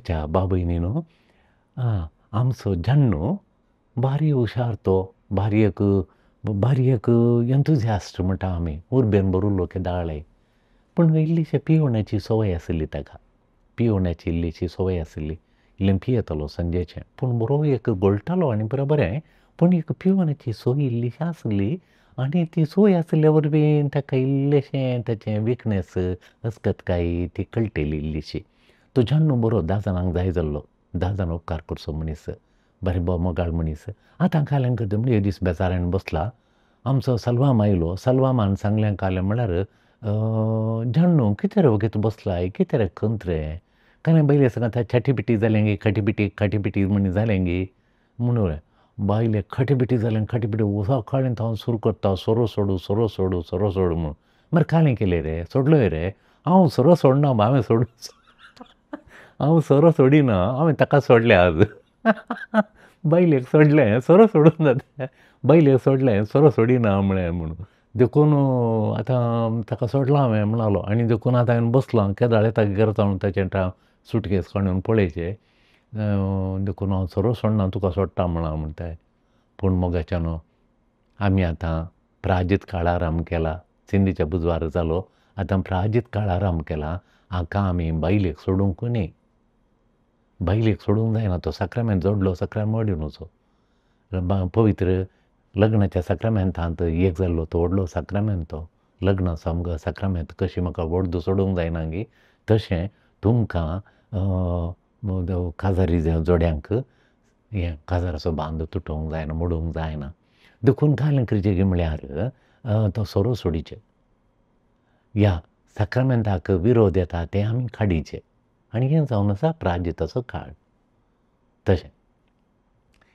मोगाच्या बाबयनी न्हू, आमचो जाण्णू बारी हुशार तो, बारी एक बारी एक एंथुजियास्ट म्हणटा आमी, उर्बेन भरिल्लो केदाळय. पूण इल्लीशी पिवण्याची संवय आशिल्ली ताका, पिवण्याची इल्लीशी संवय आशिल्ली. इल्लें पियेतालो सांजेचें, पूण बरो एक घोळटालो आनी बरें बरें, पूण एक पिवण्याची संवय इल्लीशी आसली आनी ती संवय आशिल्ल्या वरवीं ताका इल्लेशें ताचें विकनेस अस्कतकाय ती कळटली इल्लीशी. तो जाण्णू बरो 10 जाणांक जाय जाल्लो, 10 जाणां उपकार करचो मनीस, बरे मोगाळ मनीस. आतां काल्यान करता म्हणजे एक दीस बेजारान बसला, आमचो सलवाम आयलो. सलवामान सांगलें कालें म्हळ्यार, जाण्णू कितें रे वगीत बसलाय, कितें रे खंत रे, कांय बायले सांगता छाटी पिटी जालें गे, खाटी पिटी खाटी पिटी म्हण जालें गे म्हणून. बायले खाटी पिटी जालें खाटी पिटी सकाळीं हांव सुरू करता सोरो सोडू सोरो सोडू सोरो सोडू म्हणून. मागीर कालें केलें रे, सोडलोय रे, हांव सोरो सोडना, हांवें सोडू, हांव सोरो सोडिना, हांवें ताका सोडलें आज. बायलेक सोडलें, सोरो सोडून जाता, बायलेक सोडलें, सोरो सोडिना म्हळें म्हणून. देखून आतां ताका सोडलां हांवें म्हणालो. आनी देखून आतां हांवें बसलां, केदाळ येता करता म्हणून ताचें सुटकेस काडून पळयचें. देखून हांव सोरो सोडना, तुका सोडटा म्हणां म्हणटाय. पूण मोगाच्या न्हू, आमी आतां प्राजीत काळार आम केला, सिंदीच्या बुधवार जालो, आतां प्राजीत काळार आम केला. हाका आमी बायलेक सोडूंक न्ही, बायलेक सोडूंक जायना. तो साक्रामेंत जोडलो, साक्रामेंत वडीनुचो पवित्र लग्नाच्या साक्रामेंतांत एक जाल्लो तो व्हडलो साक्रामेंत, तो लग्न सामको साक्रामेंत कशी म्हाका व्हडलो सोडूंक जायना गी, तशें तुमकां काजारी जोड्यांक हें काजाराचो बांद तुटोवंक जायना, मोडूंक जायना. देखून कालें करचें म्हळ्यार तो सोरो सोडीचें, ह्या साक्रामेंताक विरोध येता तें आमी काडीचें. आनी हें जावन आसा प्राजिताचो काळ. तशें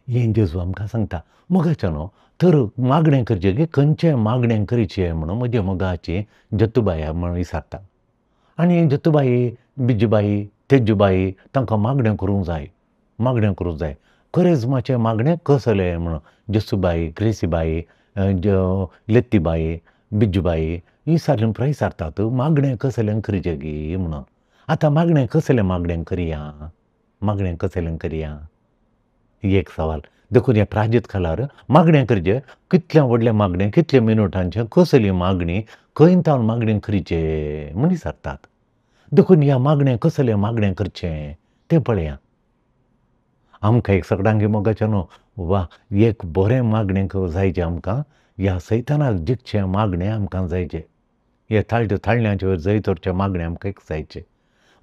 हें जेजू आमकां सांगता. मोगाचें न्हू, तर मागणें करचें की खंयचें मागणें करचें म्हणून म्हजे मोगाची जत्तुबाया म्हणून विचारता. आनी जत्तुबाई, बिज्जूबाई, तेज्जूबाई तांकां मागणें करूंक जाय, मागणें करूंक जाय. करेजमाचें मागणें कसलें म्हणून जसूबाई, ग्रेसीबाई, लत्तीबाई, बिज्जूबाई ही सारलीं विचारतात मागणें कसलें करचें गी म्हणून. आतां मागणें कसलें मागणें करया, मागणें कसलें करया, एक सवाल. देखून ह्या प्राजीत काळार मागणें करचें, कितलें व्हडलें मागणें, कितले मिनुटांचें, कसली मागणी, खंय तावन मागणें करचें म्हूण विचारतात. देखून ह्या मागणें कसलें मागणें करचें तें पळया. आमकां एक सगळ्यांक मोगाचें न्हू, वा एक बरें मागणें जायचें आमकां, ह्या सैतानाक जिखचें मागणें आमकां जायचें, हे थाळटे थाळण्याचेर वयर जैत व्हरचें मागणें आमकां एक जायचें.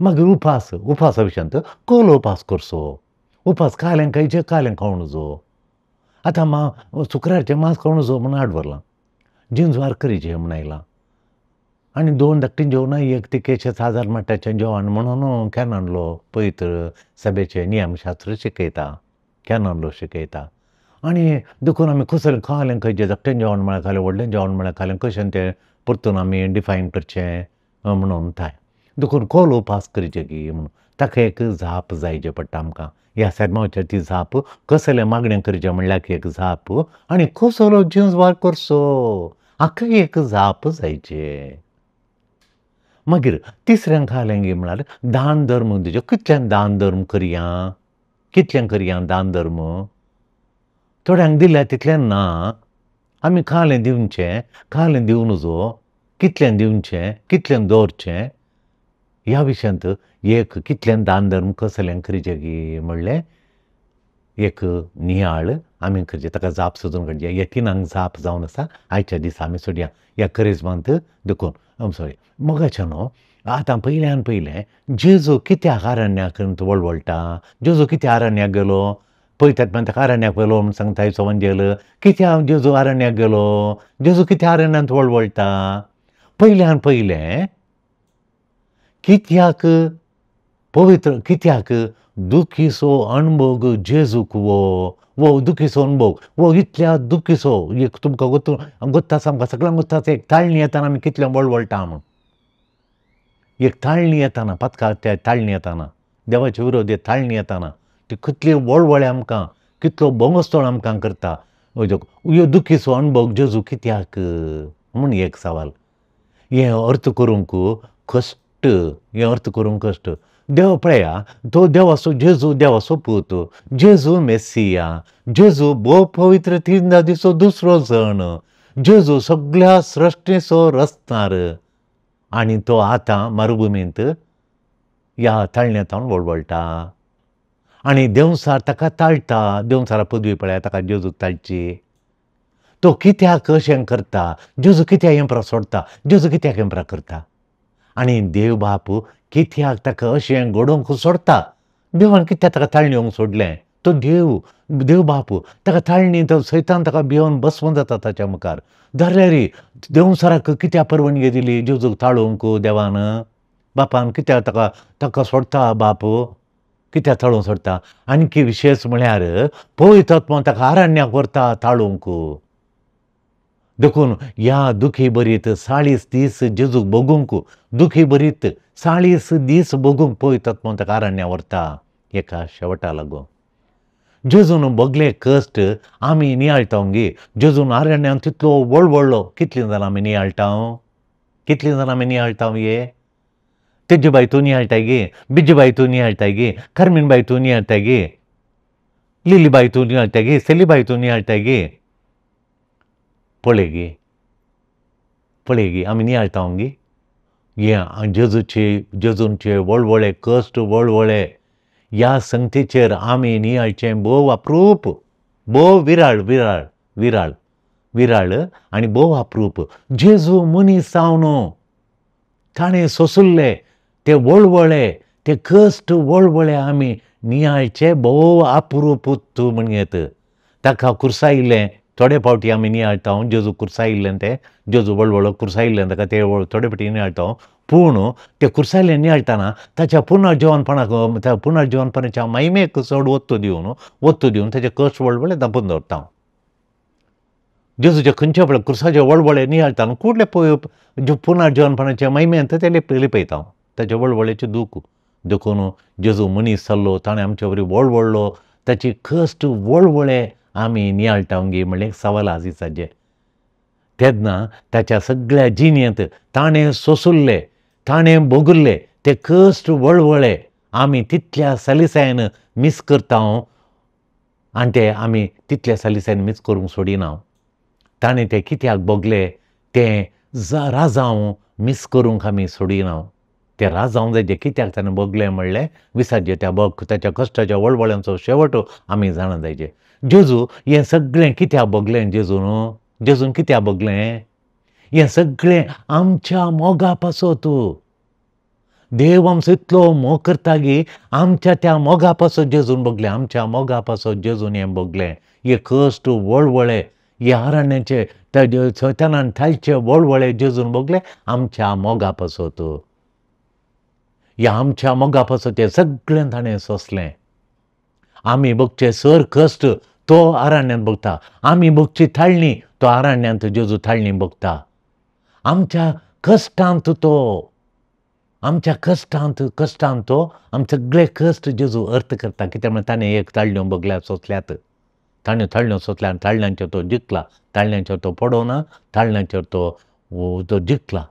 मागीर उपास, उपासा विशयांत कोलो उपास करचो, उपास कालें खायचें कालें खावंक नजो. आतां मा शुक्रारचें मांस खावंक नजो म्हूण आडवरलां, जिंजवार करीचें म्हूण आयलां. आनी 2 धाकटीं जेवणां, एक तिकेचें साजार मट्टाचें जेवण म्हणून कॅननलो पवित्र सभेचें नियमशास्त्र शिकयता, कॅननलो शिकयता. आनी देखून आमी कसलें खालें खंयचें धाकटें जेवण म्हळ्यार खालें, व्हडलें जेवण म्हळ्यार खालें, कशें तें परतून आमी डिफायन करचें म्हणून थाय. देखून कोलो उपास करचें की म्हणून ताका एक जाप जायचें पडटा आमकां. ह्या सेर्मांवाचेर ती जाप कसलें मागणें करचें म्हणल्यार एक जाप, आनी कसलो जिंजवार करचो हाका एक जाप जायचें. मागीर तिसऱ्यां खालें गी म्हळ्यार दान धर्म दिवचें. कितल्यान दान धर्म करया, कितल्यान करया दान धर्म, थोड्यांक दिल्यार तितलें ना, आमी खालें दिवचें, खालें दिवं नजो, कितल्यान दिवचें, कितल्यान दवरचें, ह्या विशयांत एक कितल्यान दान धर्म कसलें करचें गी म्हणलें एक नियाळ आमी करचें, ताका जाप सोदून काडची. ह्या तिनांक जाप जावन आसा आयच्या दिसा आमी सोडया ह्या करेजमांत. देखून सॉरी मोगाचें न्हू, आतां पयल्यान पयलें जेजू कित्याक आरण्याक वळवळटा, जेजू कित्याक आरण्याक गेलो, पळयतात म्हण ताका आरण्याक व्हेलो म्हूण सांगता आयचो वंजेल. कित्याक जेजू आरण्याक गेलो, जेजू कित्याक आरण्यांत वळवळटा, पयल्यान पयलें कित्याक पवित्र, कित्याक दुखीचो अणभोग जेजूक वो वो दुखीचो अणभोग वो इतल्या दुखीचो एक तुमकां गोत्ता आसा, आमकां सगळ्यांक गोत्ता आसा. एक ताळणी येताना आमी कितलें वळवळटा म्हूण, एक ताळणी येताना पातका त्या ताळणी येताना देवाचे विरोध ताळणी येताना ती कितली वळवळे आमकां, कितलो बोंगोस्तोळ आमकां करता. ह्यो दुखीचो अणभोग जेजू कित्याक म्हूण एक सवाल. हें अर्थ करूंक कश्ट, हें अर्थ करूंक कश्ट. देव पळया तो देवाचो जेजू देवाचो पूत, जेजू मेसिया, जेजू भोव पवित्र त्रिनदादीचो दुसरो जण, जेजू सगळ्या सृश्टीचो रचणार आनी तो आतां मरुभुमींत ह्या ताळण्यांत वळवळटा आनी देंवचार ताका ताळटा. देंवचारा पदवी पळया ताका जेजूक ताळची. तो कित्याक अशें करता, जेजू कित्याक हेंपरा सोडटा, जेजू कित्याक हेंपरा करता आनी देव बाप कित्याक ताका अशें घडोवंक सोडटा? देवान कित्याक ताका ताळणी येवंक सोडलें? तो देव, देव बाप ताका ताळणी, तो सैतान ताका भियोवन भस्म जाता ताच्या मुखार. जाल्यार देंवचाराक कित्याक परवानगी दिली जेजूक ताळोवंक? देवान बापान कित्याक ताका ताका सोडटा? बाप कित्याक ताळोवंक सोडटा? आणखी विशेश म्हळ्यार पवित्र आत्मो ताका अरण्याक व्हरता ताळोवंक. देखून ह्या दुखी भरीत 40 दीस जेजूक भोगूंक, दुखी भरीत 40 दीस भोगूंक पवित्र आत्मो ताका अरण्या व्हरता एका शेवटा लागून. जेजून भोगले कश्ट आमी नियाळटा गे. जेजून अरण्यान तितलो वळवळ्ळो, कितलीं जाणां आमी नियाळटा? कितलीं जाणां आमी नियाळटा? हे तेजूबाय तूं नियाळटाय गे, बिजूबाय तूं नियाळटाय गे, करमीनबाय तूं नियाळटाय गे, लिलीबाय तूं नियाळटाय गे, सेलीबाय तूं नियाळटाय गे. पळय गे, पळय गे, आमी नियाळटा गे. हे जेजूचे जेजूंचे वळवळे कश्ट वळवळे ह्या संगतीचेर आमी नियाळचें भोव अप्रूप, भोव विराळ विराळ विराळ विराळ आनी भोव अप्रूप. जेजू मनीस जावन ताणें सोंशिल्ले ते वळवळे, ते कश्ट वळवळे आमी नियाळचे भोव अप्रूप म्हणयेत. ताका कुर्सायिल्लें थोडे फावटी आमी नियाळटा, जेजू कुर्सायिल्लें तें, जेजू वळवळो कुर्सायिल्लें ताका ते थोडे फावटी नियाळटा. पूण ते कुर्सायिल्लें नियाळटना ताच्या पुनर्जिवनपणाक, त्या पुनर्जिवनपणाच्या महिमेक चड ओत्तो दिवन, ओत्तो दिवन ताचे कश्ट वळवळे धांपून दवरता. जेजूचे खंयचे पळय कुर्साचे वळवळे नियाळटा कुडले पळय पुनर्जिवनपणाच्या महिमेंत ते लिपयता ताच्या वळवळेचें दूख. देखून जेजू मनीस जाल्लो, ताणें आमचे वरी वळवळ्ळो, ताची कश्ट वळवळे आमी नियाळटा गे म्हणलें सवाल आजिजाचें. तेन्ना ताच्या सगळ्या जिणेंत ताणें सोंशिल्ले, ताणें भोगिल्ले ते कश्ट वळवळे आमी तितल्या सलिसायेन मीस करता आनी ते आमी तितल्या सलिसायेन मीस करूंक सोडिना. ताणें ते कित्याक भोगले तें राजांव मीस करूंक आमी सोडिना. ते राजांव जायचे कित्याक ताणें भोगलें म्हणलें विसारचें त्या भोग ताच्या कश्टाच्या वळवळ्यांचो शेवट आमी जाणा जायचे. जेजू हें सगळें कित्याक भोगलें? जेजून जेजून कित्याक भोगलें हें सगळें? आमच्या मोगा पासत. देव आमचो इतलो मोग करता की आमच्या त्या मोगा पासत जेजून भोगलें, आमच्या मोगा पासत जेजून हें भोगलें. हे कश्ट वळवळे, हे अरण्याचे सैतानान थालचे वळवळे जेजून भोगले आमच्या मोगा पासत. ह्या आमच्या मोगा पासत तें सगळें ताणें सोंसलें. आमी भोगचे सर कश्ट तो अरण्यांत भोगता, आमी भोगची थाळणी तो अरण्यांत जेजू थाळणी भोगता. आमच्या कश्टांत तो, आमच्या कश्टांत कश्टांत तो आमचे सगळे कश्ट जेजू अर्थ करता. कित्याक म्हळ्यार ताणें एक ताळण्यो भोगल्या सोंसल्यात, ताणें ताळण्यो सोंसल्या, ताळण्यांचेर तो जिखला, ताळण्यांचेर तो पडोना, ताळण्यांचेर तो तो जिखला.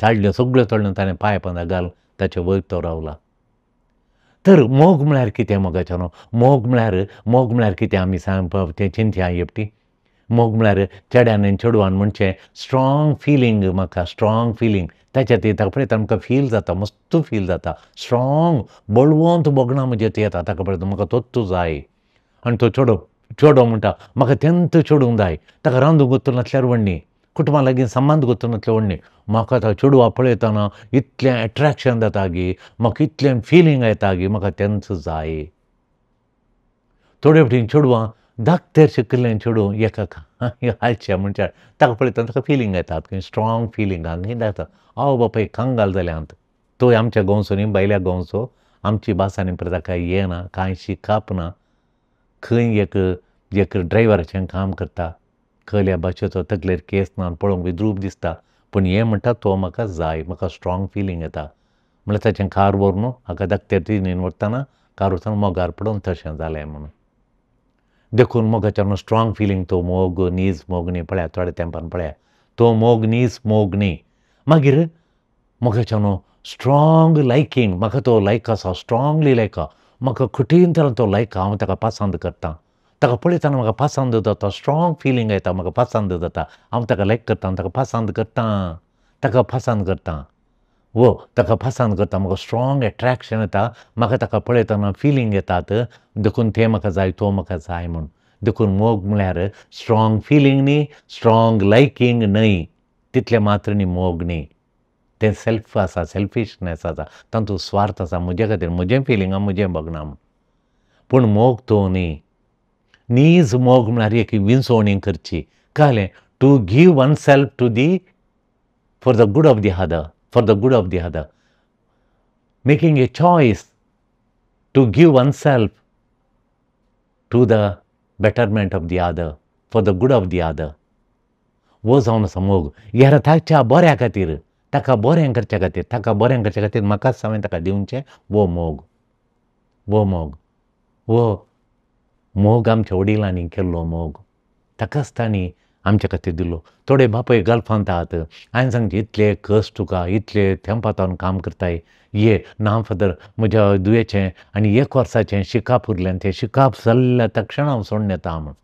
ताळण्यो सगळ्यो ताळण्यो ताणें पांय पोंदा घाल ताचे वयर तो रावला. तर मोग म्हळ्यार कितें मोगाच्यानो? मोग म्हळ्यार, मोग म्हळ्यार कितें आमी सांग तें चिंतया एकटी. मोग म्हळ्यार चेड्यान आनी चेडवान म्हणचें स्ट्रॉंग फिलींग, म्हाका स्ट्रॉंग फिलींग ताच्या ती ताका पळयता आमकां फील जाता, मस्त फील जाता, स्ट्रॉंग बळवंत भोगणां म्हजें ती येता. ताका पळयता म्हाका तोच जाय. आनी तो चेडो चेडो म्हणटा म्हाका तेंच चेडूंक जाय. ताका रांदूंक वचूं नासल्यार व्हडली, कुटुंबा लागीं संबंद वचूं नासल्यार व्हडली. म्हाका त्या चेडवा पळयतना इतलें एट्रेक्शन जाता गी, म्हाका इतलें फिलींग येता गी, म्हाका तेंच जाय. थोडे फावटी चेडवां धाकटेर शिकिल्लें चेडूं एका हालचें म्हणल्यार ताका पळयतना ताका फिलींग येता, स्ट्रॉंग फिलींग हांगा जाता. आवय बापाय कंगाल जाल्यांत. तो आमच्या गांवचो न्ही, भायल्या गांवचो, आमची भास आनी प्रथा कांय येना, कांय शिकप ना, खंय एक एक ड्रायव्हराचें काम करता, खंयल्या भाशेचो तकलेर केस ना, पळोवंक विद्रूप दिसता, पूण हें म्हणटा तो म्हाका जाय, म्हाका स्ट्रॉंग फिलींग येता. म्हणल्यार ताचें कार व्हरून हाका धाकटेर तिणेन व्हरतना कार व्हरतना मोगार पडून तशें जालें म्हणून. देखून मोगाच्यान स्ट्रॉंग फिलींग तो मोग नीज मोग न्ही. पळया थोड्या तेंपान पळया तो मोग नीज मोग न्ही. मागीर मोगाच्यान स्ट्रॉंग लायकींग, म्हाका तो लायक आसा, स्ट्रॉंगली लायक, म्हाका कठीण तरान तो लायक, हांव ताका पसंद करतां, ताका पळयतना म्हाका पसंद जाता, स्ट्रॉंग फिलींग येता, म्हाका पसंद जाता, हांव ताका लायक करतां, ताका पसंद करतां, ताका पसंद करतां, वो ताका पसंद करता, म्हाका स्ट्रॉंग एट्रेक्शन येता, म्हाका ताका पळयतना फिलींग येतात, देखून तें म्हाका जाय, तो म्हाका जाय म्हूण. देखून मोग म्हळ्यार स्ट्रॉंग फिलींग न्ही, स्ट्रॉंग लायकींग न्हय, तितलें मात्र न्ही मोग न्ही, तें सेल्फ आसा, सेल्फिशनेस आसा, तातूंत स्वार्थ आसा, म्हजे खातीर म्हजें फिलिंगां म्हजें भगना म्हूण. पूण मोग तो न्ही. नीज मोग म्हळ्यार एक विंचवणी करची, कळ्ळें, to give oneself to the for the good of the other, for the good of the other, making a choice to give oneself to the betterment of the other, for the good of the other, वो जावन आसा मोग. ह्या ताच्या बऱ्या खातीर, ताका बरें करच्या खातीर, ताका बरें करच्या खातीर म्हाकाच हांवें ताका दिवचें, वो मोग, वो मोग, वो मोग आमच्या वडिलांनी केल्लो मोग, ताकाच तांणी आमच्या खातीर दिलो. थोडे बापूय गल्फांत आहात, हांवें सांगचें इतले कश्ट तुका, इतले तेंपातावन काम करताय, ये ना फादर म्हज्या दुयेचें आनी एक वर्साचें शिकाप उरलें, तें शिकाप जाल्ल्या तक्षण हांव सोडून येता म्हूण.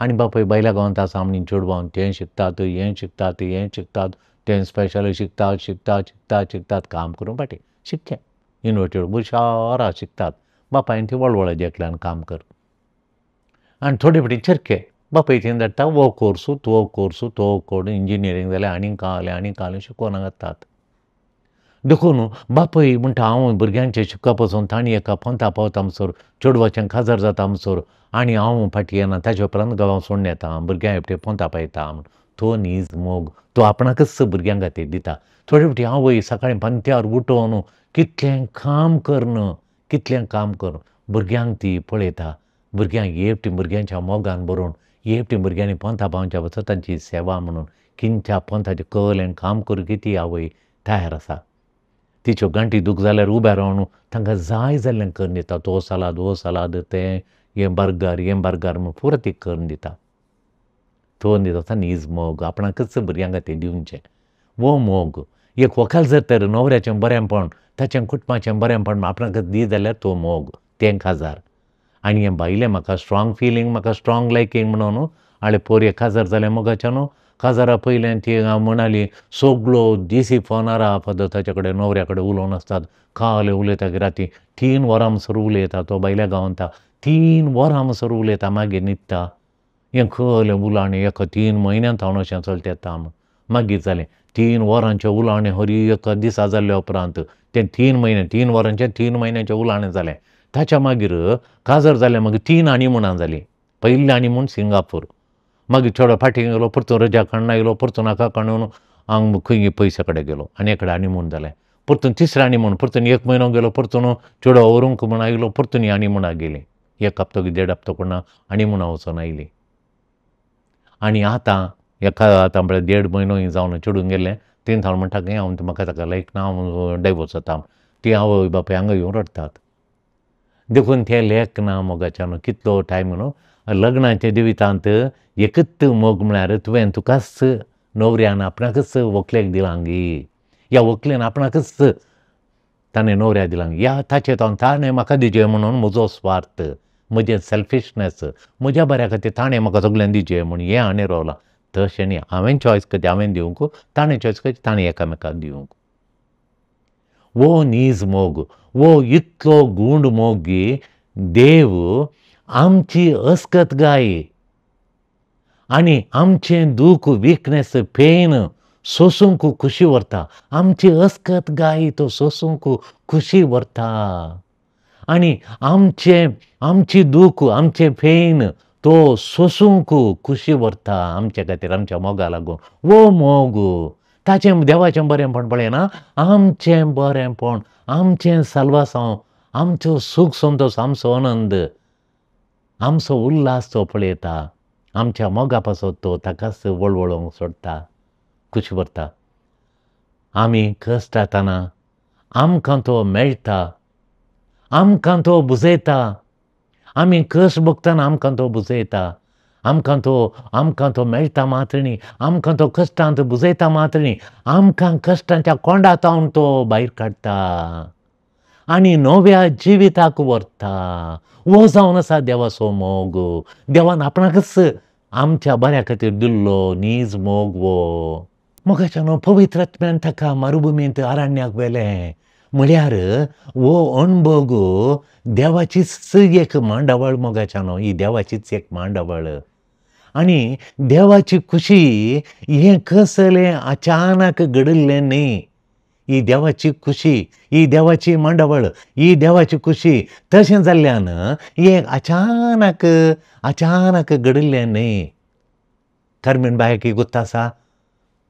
आनी बापूय बायल्या गांवांत आसा म्हण चेडवां तें शिकतात, हें शिकतात, हें शिकतात, तें स्पेशल शिकतात, शिकतात, शिकतात, शिकतात, काम करून फाटीं शिकचें, युनिवर्सिटी हुशार आसा शिकतात, बापायन ती वळवळ एकल्यान काम कर. आनी थोडे फावटी चरखे बापाय थंय धाडटा, हो कोर्सू तो कोर्सू तो कोर्स, इंजिनियरींग जालें आनीक आलें आनीक आलें शिकोवन घालतात. देखून बापूय म्हणटा हांव भुरग्यांचें शिकप वचून तांणी एका पंथा पावता म्हणसर, चेडवाचें काजार जाता म्हणसर, आनी हांव फाटीं येना, ताचे उपरांत गांवां सोडून येता, भुरग्यां एकटें पंथा पायता म्हूण. तो नीज मोग, तो आपणाकच भुरग्यां खातीर दिता. थोडे फावटी आवय सकाळीं पंथ्यार उठोवन कितलें काम करून, कितलें काम करून भुरग्यांक ती पळयता, भुरग्यांक एकटी भुरग्यांच्या मोगान भरून, एकटी भुरग्यांनी पंथा पावच्या पासत तांची सेवा म्हणून किंच्या पंथाचें कलें काम करूंक ती आवय तयार आसा. तिच्यो गांठी दूख जाल्यार उबें रावन तांकां जाय जाल्लें करून दिता, तो सालाद हो सालाद, तें हें बर्गर हें बर्गर म्हूण पुरो ती करून दिता. तो दिता नीज मोग, आपणाकच भुरग्यां खातीर दिवचें वो मोग. एक व्हंकल जर तर न्हवऱ्याचें बरेंपण, ताचें कुटुंबाचें बरेंपण आपणाकच दी जाल्यार तो मोग, तें काजार. आनी हें बायलें म्हाका स्ट्रॉंग फिलींग, म्हाका स्ट्रॉंग लायकींग म्हणून हाडलें. पोरये काजार जालें मोगाच्या न्हू, काजारा पयलें ती म्हणाली सगलो दिसी फोनार फादर ताचे कडेन न्हवऱ्या कडेन उलोवन आसतात, काले उलयता की राती 3 वरां म्हणसर उलयता, तो बायल्या गांवांत 3 वरां म्हणसर उलयता, मागीर न्हिदता. हें कळ्ळें उलाणें एका 3 म्हयन्यांत हांव अशें चलत येता म्हूण. मागीर जालें 3 वरांचें उलाणें हरी एका दिसा जाल्ल्या उपरांत तें 3 म्हयने, 3 वरांचें 3 म्हयन्यांचें उलाणें जालें. ताच्या मागीर काजार जालें, मागीर 3 हानिमुनां जालीं. पयलीं हानिमून सिंगापूर, मागीर चेडो फाटीं गेलो, परतून रजा काडून आयलो, परतून हाका काडून हांग खंय पयशा कडेन गेलो आनी एकडेन हानिमून जालें. परतून तिसरें हानिमून, परतून 1 म्हयनो गेलो, परतून चेडो व्हरूंक म्हूण आयलो, परतून ही हानिमुनाक गेली, 1 हप्तो की 1.5 हप्तो कोणा हानिमुना वचून आयली. आनी आतां एका आतां म्हळ्यार 1.5 म्हयनो ही जावन चेडून गेल्लें, तीन थावन म्हणटा की हांव म्हाका ताका लायक ना, हांव डायवोर्स जाता. ती आवय बापूय हांगा येवन रडटात. देखून तें लेख ना मोगाच्या न्हू, कितलो टायम न्हू लग्नाच्या जिवितांत एकच मोग म्हळ्यार तुवें तुकाच न्हवऱ्यान आपणाकच व्हंकलेक दिलां गी, ह्या व्हंकलेन आपणाकच ताणें न्हवऱ्याक दिलां, ह्या ताचें ताणें म्हाका दिवचें म्हणून म्हजो स्वार्थ, म्हजें सेल्फिशनेस, म्हज्या बऱ्या खातीर ताणें म्हाका सगळ्यांक दिवचें म्हूण हें हाणें रावलां. तशें न्ही, हांवें चॉयस करची, हांवें दिवंक, ताणें चॉयस करची, ताणें एकामेकाक दिवंक. वो नीज मोग, वो इतलो गूंड मोग की देव आमची अस्कत गाय आनी आमचें दूख, विकनेस, पेन सोसूंक खुशी व्हरता. आमची अस्कत गाय तो सोसूंक खुशी व्हरता आनी आमचें आमची दूख, आमचें पेन तो सोसूंक खुशी व्हरता आमच्या खातीर, आमच्या मोगा लागून. वो मोग ताचें देवाचें बरेंपण पळयना, आमचें बरेंपण, आमचें साल्वासांव, आमचो सूख संतोश, आमचो आनंद, आमचो उल्हास तो पळयता. आमच्या मोगा पासत तो ताकाच वळवळोंक सोडटा, खुशी व्हरता. आमी कश्ट जातना आमकां तो मेळटा, आमकां तो बुजयता. आमी कश्ट भोगतना आमकां तो बुजयता. आमकां तो मेळटा मात्र न्ही, आमकां तो कश्टांत बुजयता मात्र न्ही, आमकां कश्टांच्या कोंडांत तो भायर काडटा आनी नव्या जिविताक व्हरता. हो जावन आसा देवाचो मोग. देवान आपणाकच आमच्या बऱ्या खातीर दिल्लो नीज मोग हो. मोगाच्यानो पवित्र आत्म्यान ताका मरुभुमींत अरण्याक व्हेलें म्हळ्यार हो अणभोग देवाचीच एक मांडावळ. मोगाच्यानो ही देवाचीच एक मांडावळ आनी देवाची खुशी हें कसलें अचानक घडिल्लें न्ही. ही देवाची खुशी, ही देवाची मांडावळ, ही देवाची खुशी तशें जाल्ल्यान हें अचानक अचानक घडिल्लें न्ही. करमीण बायक ही गुत्त आसा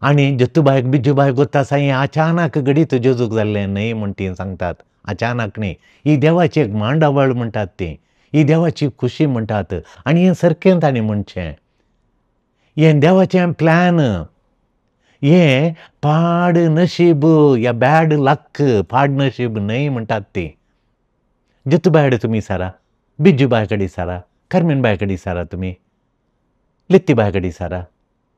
आनी जत्तूबायक बिज्जूबायक गुत्त आसा, हें अचानक घडीत जेजूक जाल्लें न्ही म्हूण तीं सांगतात. अचानक न्ही, ही देवाची एक मांडावळ म्हणटात ती, ही देवाची खुशी म्हणटात. आनी हें सारकें तांणी म्हणचें, हें देवाचें प्लॅन, हें पाड नशीब या बॅड लक, पाड नशीब न्हय म्हणटात ती. जत्तूबाय कडेन तुमी सारा, बिज्जूबाय कडेन सारा, करमीणबाय कडेन सारा, तुमी लित्तीबाय कडेन सारा,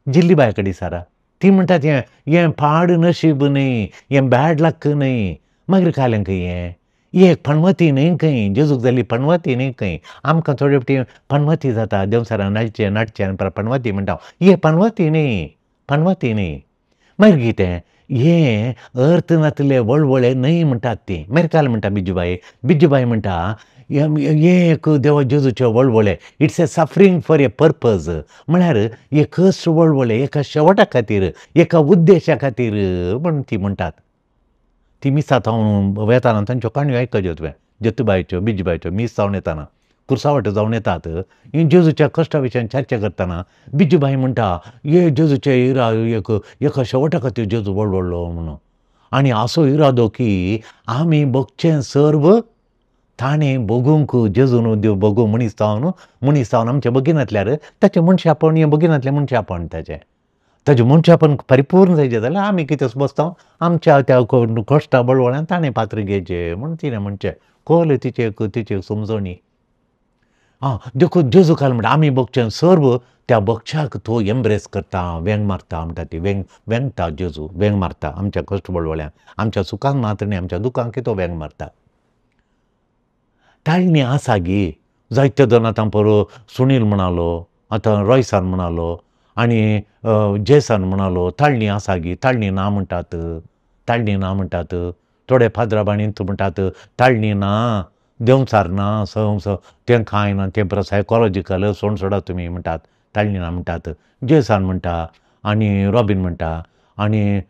जिल्लीबाय कडेन सारा, ती म्हणटात हें हें पाड नशीब न्हय, हें बॅड लक न्हय. मागीर कालें खंय हें, ही एक पणवती न्हय खंय, जेजूक जाल्ली पणवती न्हय खंय. आमकां थोडे फावटी पणवती जाता, देंवचारां नडचें नडचें आनी परत पणवती म्हणटा, ही पणवती न्हय, पणवती न्हय. मागीर कितें हें अर्थ नातले वळवळे न्हय म्हणटात ती. मागीर काल म्हणटा बिज्जूबाई, बिज्जूबाई म्हणटा हें एक देवा जेजूचे वळवळे, it's a suffering for a purpose. म्हळ्यार एक कश्ट वळवळे एका शेवटा खातीर, एका उद्देशा खातीर म्हूण ती म्हणटात. ती मिसां जावन वेताना तांच्यो काणयो आयकच्यो तुवें, जत्तूबायच्यो बिज्जूबायच्यो मीस जावन येताना कुर्सावट जावन येतात, ही जेजूच्या कश्टा विशयान चर्चा करतना बिज्जूबाई म्हणटा हे जेजूचे इरा एक एका शेवटा खातीर जेजू वळवळ्ळो म्हणून, आनी असो इरादो की आमी भोगचें सर्व ताणें भोगूंक, जेजून देव भोगूं मनीस जावन, मनीस जावन आमचें भगिनातल्यार ताचें मनशापण हें भगिनातलें मनशापण ताचें, ताजें मनशापण परिपूर्ण जायचें जाल्यार आमी कितें बसता आमच्या त्या कश्टा बळवळ्यान ताणें पात्र घेवचें म्हूण तिणें म्हणचें. कोल तिचे तिचे समजणी. आं देखून जेजू काल म्हणटा आमी भोगचें सर्व त्या भोगच्याक तो एम्ब्रेस करता, वेंग मारता म्हणटा ती, वेंग वेंगता जेजू, वेंग मारता आमच्या कश्ट बळवळ्यान, आमच्या सुखान मात्र न्ही आमच्या दुखांक तो वेंग मारता. ताळणी आसा गी जायते जाण आतां परो सुनील म्हणालो, आतां रॉयसान म्हणालो आनी जेसान म्हणालो, ताळणी आसा गी, ताळणी ना म्हणटात, ताळणी ना म्हणटात. थोडे फादराबाणींत म्हणटात ताळणी ना, देंवचार ना, स तें कांय ना, तें परत सायकोलॉजिकल सोड सोडा तुमी म्हणटात, ताळणी ना म्हणटात. जेसान म्हणटा आनी रॉबीन म्हणटा आनी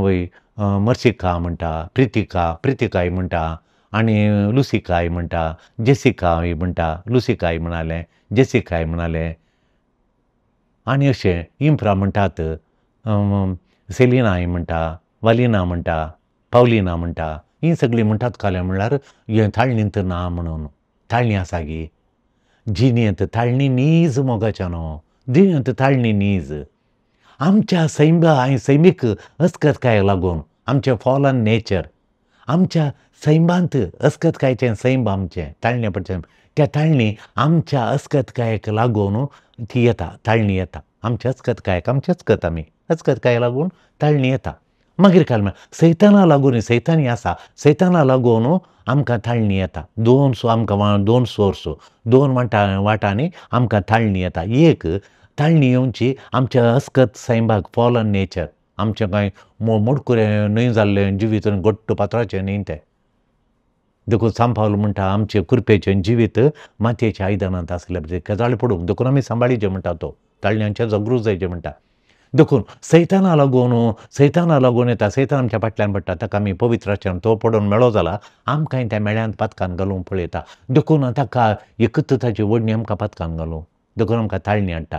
वय मर्सिका म्हणटा, प्रितिका, प्रितिकाय म्हणटा आनी लुसिकाय म्हणटा, जेसिकाय म्हणटा, लुसिकाय म्हणालें, जेसिकाय म्हणालें आनी अशें इम्फ्रा म्हणटात, सेलिनाय म्हणटा, वालिना म्हणटा, पावलिना म्हणटा, हीं सगळीं म्हणटात कालें म्हणल्यार हें ताळणींत ना म्हणून. ताळणी आसा गी जिणेंत ताळणी नीज मोगाच्यानो, जिणेंत ताळणी नीज. आमच्या सैमा सैमीक अस्कतकायेक लागून, आमचें फॉलन नेचर, आमच्या सैमांत अस्कतकायेचें सैम आमचें ताळणे पडचें, त्या ताळणी आमच्या अस्कतकायेक लागून ती येता, ताळणी येता आमच्या अस्कतकायेक, आमचे अस्कत आमी अस्कतकायेक लागून ताळणी येता. मागीर काल म्हळ्यार सैताना लागून, सैतानी आसा, सैताना लागून आमकां ताळणी येता. दोन आमकां दोन सोर्स, दोन वाटांनी आमकां ताळणी येता. एक ताळणी येवची आमच्या अस्कत सैमाक, फॉलन नेचर, आमचें कांय मोडकुरें न्हय जाल्लें जिवीत, घट्ट पात्राचें न्हय तें. देखून सांपावल म्हणटा आमचें कुरपेचें जिवीत मातयेच्या आयदनांत आसलें केजाळ पडूंक, देखून आमी सांबाळीचें म्हणटा, तो ताळण्यांचें जागृत जायचें म्हणटा. देखून सैताना लागून, सैताना लागून येता, सैतान आमच्या फाटल्यान पडटा, ताका आमी पवित्र आसच्यान तो पडून मेळो जाला आमकांय त्या मेळ्यांत पातकान घालूंक पळयता. देखून ताका एकच ताची वडणी आमकां पातकान घालूंक, देखून आमकां ताळणी हाडटा.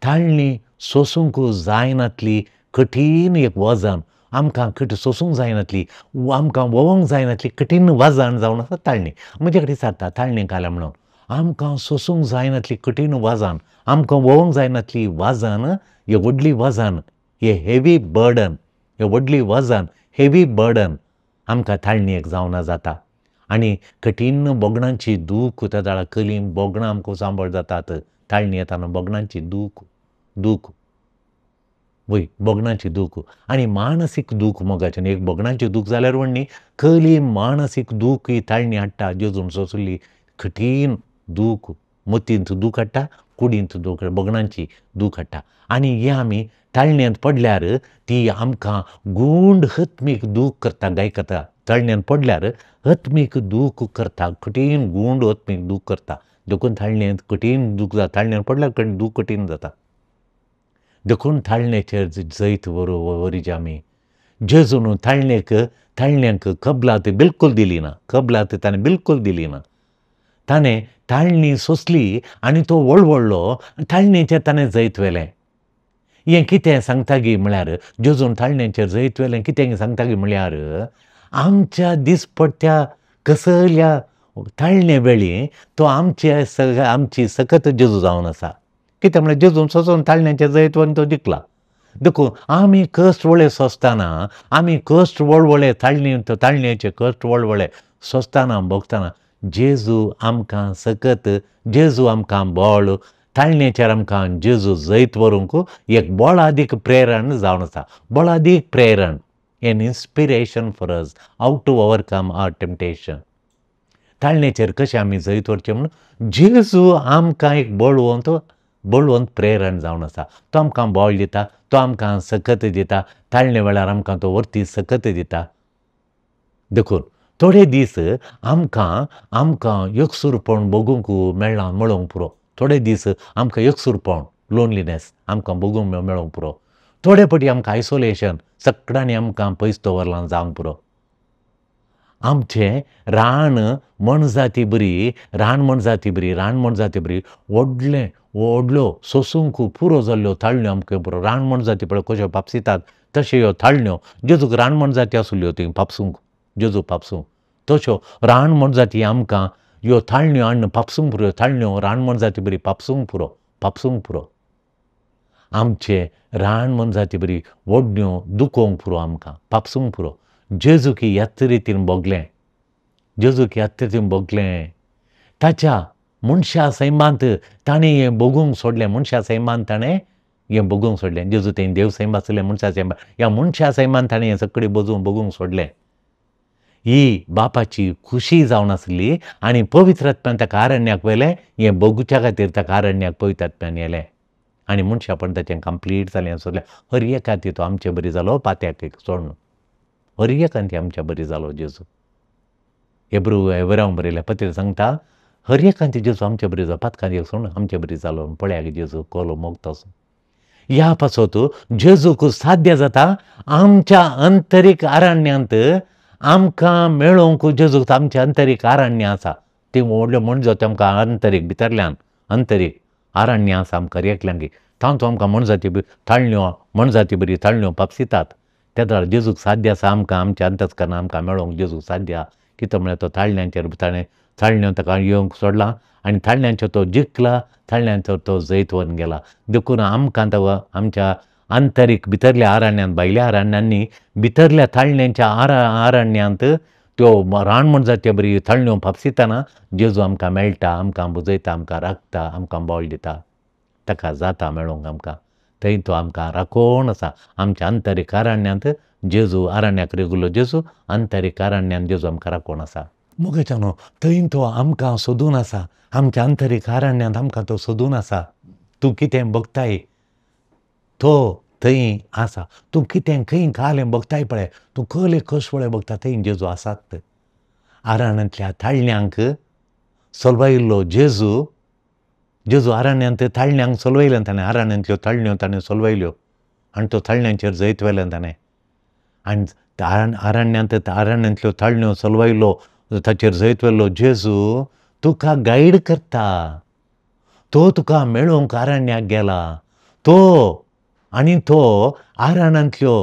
ताळणी सोसूंक जायनातली कठीण एक वजन, आमकां कठीण सोसूंक जायनातली, आमकां वोवंक जायनातली कठीण वजन जावन आसा ताळणी. म्हजे कडेन विचारता ताळणी घाल्या म्हणून, आमकां सोसूंक जायनातली कठीण वजन, आमकां वोवंक जायनातली वजन, हे व्हडली वजन, हे हेवी बर्डन, हे व्हडली वजन, हेवी बर्डन आमकां ताळणेक जावना जाता. आनी कठीण बोगणांची दूख त्या दाळा कलीं बोगणां आमकां सांबाळ जातात ताळणी येताना भोगणांची दूख, दूख वय भोगणांची दूख आनी मानसीक दूख मोगाचें. एक भोगणांची दूख जाल्यार व्हडली कली मानसीक दूख ही ताळणी हाडटा. जेजून सोंसली कठीण दूख, मतींत दूख हाडटा, कुडींत दूख, भोगणांची दूख हाडटा. आनी हे आमी ताळण्यांत पडल्यार ती आमकां गूंड हत्मीक दूख करता, गाय करता. ताळण्यांत पडल्यार हत्मीक दूख करता, कठीण गूंड हत्मीक दूख करता. देखून ताळण्यांत कठीण दूख जाता, ताळण्यांत पडल्यार दूख कठीण जाता. देखून ताळणेचेर जैत वरीचे आमी. जेजून ताळणेक ताळण्यांक कबलात बिलकूल दिली ना, कबलात ताणें बिलकूल दिली ना. ताणें ताळणी सोंसली आनी तो वळवळ्ळो, ताळणेचेर ताणें जैत व्हेलें. हें कितें सांगता गी म्हळ्यार जेजून ताळणेचेर जैत व्हेलें कितें सांगता गी म्हळ्यार आमच्या दिसपट्ट्या कसल्या ताळणे वेळी तो आमचे आमची सकत जेजू जावन आसा. कितें म्हळ्यार जेजून सोंसून ताळण्याचेर जैत व्हरून तो जिखला. देखून आमी कश्ट वळे सोंसतना, आमी कश्ट वळवळे ताळणी ताळण्याचे कश्ट वळवळे सोंसतना भोगतना जेजू आमकां सकत, जेजू आमकां बळ, ताळणेचेर आमकां जेजू जैत व्हरूंक एक बळादीक प्रेरण जावन आसा. बळादीक प्रेरण, an inspiration for us how to overcome our temptation. ताळणेचेर कशें आमी जैत व्हरचें म्हणून जेजू आमकां एक बळवंत बळवंत प्रेरण जावन आसा. तो आमकां बळ दिता, तो आमकां सकत दिता, ताळणे वेळार आमकां तो वर्ती सकत दिता. देखून थोडे दीस आमकां आमकां एकसूरपण भोगूंक मेळ्ळां, मेळोंक पुरो. थोडे दीस आमकां एकसूरपण, लोनलीनेस आमकां भोगूंक मेळोंक पुरो. थोडे फावटी आमकां आयसोलेशन, सगळ्यांनी आमकां पयस दवरलां जावंक पुरो. आमचें रान मनजाती बरी, रान मनजाती बरी, रान मनजाती बरी व्हडलें व्हडल्यो सोंसूंक पुरो जाल्ल्यो ताळण्यो आमकां पुरो. रान मनजाती पळय कश्यो पापसितात तश्यो ह्यो ताळण्यो. जेजूक रान मनजाती आसल्यो थंय पापसूंक, जेजू पापसूंक तश्यो रान मनजाती आमकां ह्यो ताळण्यो हाडून पापसूंक पुरो. ताळण्यो रान मनजाती बरी पापसूंक पुरो, पापसूंक पुरो. आमचे रान मनजाती बरी व्हडल्यो दुखोवंक पुरो, आमकां पापसूंक पुरो. जेजूक ह्याच रितीन भोगलें, जेजूक ह्याच रितीन भोगलें. ताच्या मनशा सैमांत ताणें हें भोगूंक सोडलें, मनशा सैमांत ताणें हें भोगूंक सोडलें. जेजू थंय देव सैम आसलें, मनशा सैमा ह्या मनशा सैमांत ताणें हें सगळें भोगूंक सोडलें. ही बापाची खुशी जावन आसली आनी पवित्र आत्म्यान ताका आरण्याक व्हेलें. हें भोगुच्या खातीर ताका आरण्याक पवित्र आत्म्यान व्हेलें आनी मनशापण ताचें कंप्लीट जालें सोडलें. हर एकांती तो आमचे बरी जालो, पात्याक एक सोडून हर एकांती आमच्या बरी जालो जेजू. हेब्रू हेब्रांव बरयल्या पत्रिकेंत सांगता हर एकांती जेजू आमचे बरी जालो, पातकांत एक सोडून आमचे बरी जालो. पळया जेजू कोलो मोगता. ह्या पासत जेजूक साध्य जाता आमच्या अंतरीक आरण्यांत आमकां मेळोवंक. जेजूक आमच्या अंतरीक आरण्य आसा, ती व्हडल्यो मनजाती आमकां अंतरीक भितरल्यान अंतरीक आरण्य आसा आमकां एकल्यांक. तांचो आमकां मनजाती ताळण्यो मनजाती बरी ताळण्यो पापसितात. तेदळार जेजूक साध्य आसा आमकां आमच्या अंतस्करणान आमकां मेळोवंक जेजूक साध्य. कितें म्हळ्यार तो ताळण्यांचेर ताणें ताळण्यो ताका येवंक सोडला आनी ताळण्यांचेर तो जिखला, ताळण्यांचेर तो जैत व्हरून गेला. देखून आमकां तो आमच्या आंतरीक भितरल्या आरण्यांत, भायल्या आरण्यांनी भितरल्या ताळण्यांच्या आरण्यांत त्यो रान मनजाती बरी ताळण्यो फापसितना जेजू आमकां मेळटा, आमकां बुजयता, आमकां राखता, आमकां बळ दिता. ताका जाता मेळोवंक आमकां, थंय तो आमकां राखोवन आसा. आमच्या आंतरीक आरण्यांत जेजू, आरण्याक रेगुलो जेजू आंतरीक आरण्यांत जेजू आमकां राखोवन आसा. मोगाच्यानो थंय तो आमकां सोदून आसा, आमच्या आंतरीक आरण्यांत आमकां तो सोदून आसा. तूं कितें भोगताय तो थंय आसा. तूं कितें खंय कालें भोगताय पळय, तूं कहले कश पळय भोगता, थंय जेजू आसात. आरण्यांतल्या ताळण्यांक सोलवायिल्लो जेजू, जेजू आरण्यांत ताळण्यांक सोलवयलें ताणें, आरण्यांतल्यो ताळण्यो ताणें सोलवयल्यो आनी तो ताळण्यांचेर जैत व्हेलें ताणें. आनी आरण्यांत आरण्यांतल्यो ताळण्यो सोलवयलो, ताचेर जैत व्हेल्लो जेजू तुका गायड करता. तो तुका मेळोवंक आरण्याक गेला. तो आनी तो आरण्यांतल्यो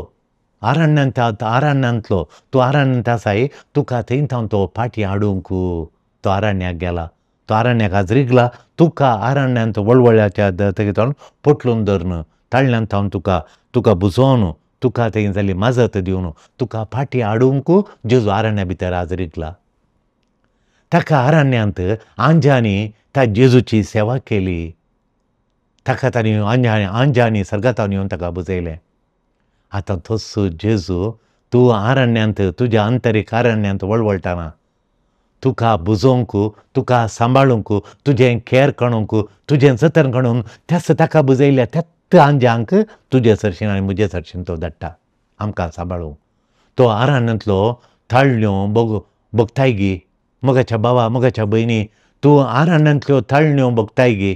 आरण्यांत आरण्यांतलो तूं आरण्यांत आसाय, तुका थंय थावन तो फाटीं हाडूंक तो आरण्याक गेला. तो आरण्याक आज रिगला, तुका आरण्यांत वळवळ्याच्या थंय पोटलून धरून ताळण्यांत थावन तुका तुका बुजोवन तुका थंय जाली मजत दिवन तुका फाटीं हाडूंक जेजू आरण्या भितर आज रिगला. ताका आरण्यांत आंज्यांनी त्या जेजूची सेवा केली. ताका तांणी आंजांनी सर्गांत येवन ताका बुजयलें. आतां तोच जेजू तूं आरण्यांत तुज्या आंतरीक आरण्यांत वळवळटाना तुका बुजोवंक, तुका सांबाळूंक, तुजें केर काडूंक, तुजें जतन काडून त्याच ताका बुजयल्या त्याच आंजांक तुजे सरशीन आनी म्हजे सरशीन तो धाडटा आमकां सांबाळूंक. तो आरण्यांतलो ताळण्यो भोगताय गी मोगाच्या भावा, मोगाच्या भयणी, तूं आरण्यांतल्यो ताळण्यो भोगताय गी,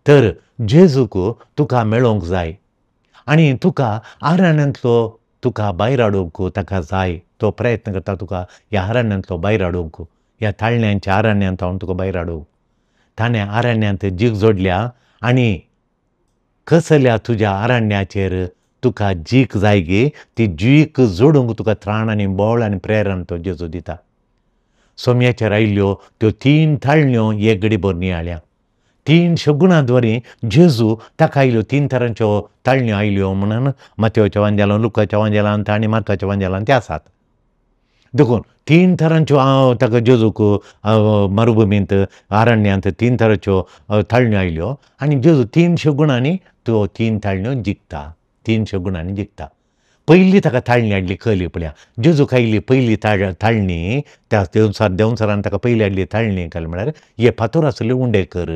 तर जेजूक तुका मेळोवंक जाय आनी तुका आरण्यांतलो तुका भायर हाडूंक ताका जाय. तो प्रयत्न करता तुका ह्या आरण्यांतलो भायर हाडूंक, ह्या ताळण्यांच्या आरण्यांत हांव तुका भायर हाडूंक. ताणें आरण्यांत जीक जोडल्या आनी कसल्या तुज्या आरण्याचेर तुका जीक जाय गी, ती जीक जोडूंक तुका त्राण आनी बळ आनी प्रेरण तो जेजू दिता. सोम्याचेर आयिल्ल्यो त्यो 3 ताळण्यो एक घडी भर नियाळ्या. 3 शगुणां द्वारे जेजू ताका आयल्यो 3 तरांच्यो ताळण्यो आयल्यो म्हणून मातेवच्या वांजेलान, लुकाच्या वांजेलान आनी मार्काच्या वांजेलान ते आसात. देखून 3 तरांच्यो ताका जेजूक मरुभुमींत आरण्यांत 3 तरांच्यो ताळण्यो आयल्यो आनी जेजू 3 शगुणांनी त्यो 3 ताळण्यो जिखता. 3 शगुणांनी जिखता. पयली ताका ताळणी हाडली कली पळया, जेजूक आयली पयली ताळणी त्या देवसरान ताका पयली हाडली ताळणी काय म्हळ्यार हे फातोर आसले उंडे कर.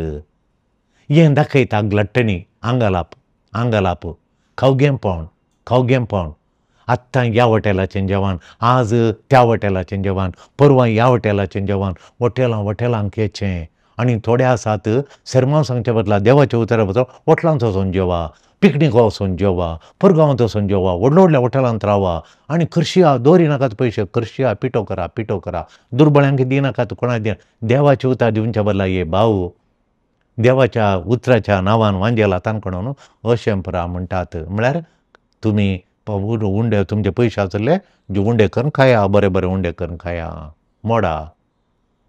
हें दाखयता ग्लट्टणी, आंगालाप, आंगालाप, खावगेंपण, खावगेंपण. आत्तां ह्या हॉटेलाचें जेवण, आज त्या हॉटेलाचें जेवण, परवां ह्या हॉटेलाचें जेवण, हॉटेलां हॉटेलांक येचें. आनी थोडे आसात सेरमांव सांगचे बदला देवाच्या उतरा बदला हॉटेलांत वचोन जेवा, पिकनीक वचोन जेवा, परगांवांत वचोन जेवा, व्हडल्या व्हडल्या हॉटेलांत रावा आनी करशिया दवरी नाकात पयशे, करशिया पिठो करा, पिठो करा, दुर्बळ्यांक दिनाकात, कोणाक दिना. देवाचें उतर दिवच्या बदला हे भाऊ देवाच्या उतराच्या नांवान वांजेल हातान कोणून अशें परा म्हणटात. म्हळ्यार तुमी उंडे तुमचे पयशे आसले जे उंडे करून खाया, बरे बरे उंडे करून खाया, मोडा,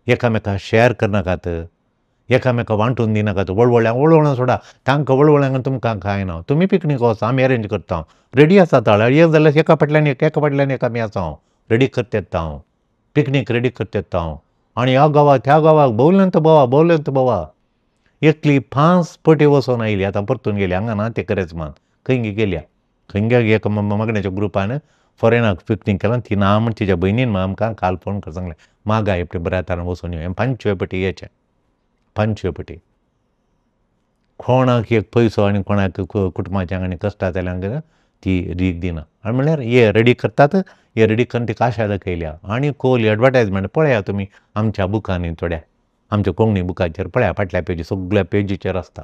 एकामेका शेअर करनाकात, एकामेका वांटून दिनाकात. वळवळ्यांक वळवळ्यां सोडा, तांकां वळवळ्यांक तुमकां कांय ना, तुमी पिकनीक वचा, आमी अरेंज करता, रेडी आसा ताळ्यार एक जाल्यार एका फाटल्यान एक, एका फाटल्यान एक आमी आसा, हांव रेडी करता येता, हांव पिकनीक रेडी करता येता हांव. आनी ह्या गांवाक त्या गांवाक भोवल्यांत भोवा, भोवल्यांत भोवा. एकली 5 पटी वचोन आयली, आतां परतून गेली हांगा ना ते करेजमान खंय गेल्या, खंय एका मागण्याच्या ग्रुपान फॉरेनाक पिकनीक केला. ती ना म्हण तिच्या भयणीन आमकां काल फोन कर सांगलें, मागा एकटे बऱ्या तारान वचोन यो. 5 पटी येचें, 5 पटी कोणाक एक पयसो आनी कोणाक कुटुंबाच्यांक आनी कश्टां जाल्यांक ती रीक दिना. आनी म्हळ्यार हे रेडी करतात, हे रेडी करून ती आशा दाखयल्या. आनी कोल एडवर्टायजमेंट पळया तुमी आमच्या बुकांनी, थोड्या आमच्या कोंकणी बुकाचेर पळया, फाटल्या पेजी सगळ्या पेजीचेर आसता,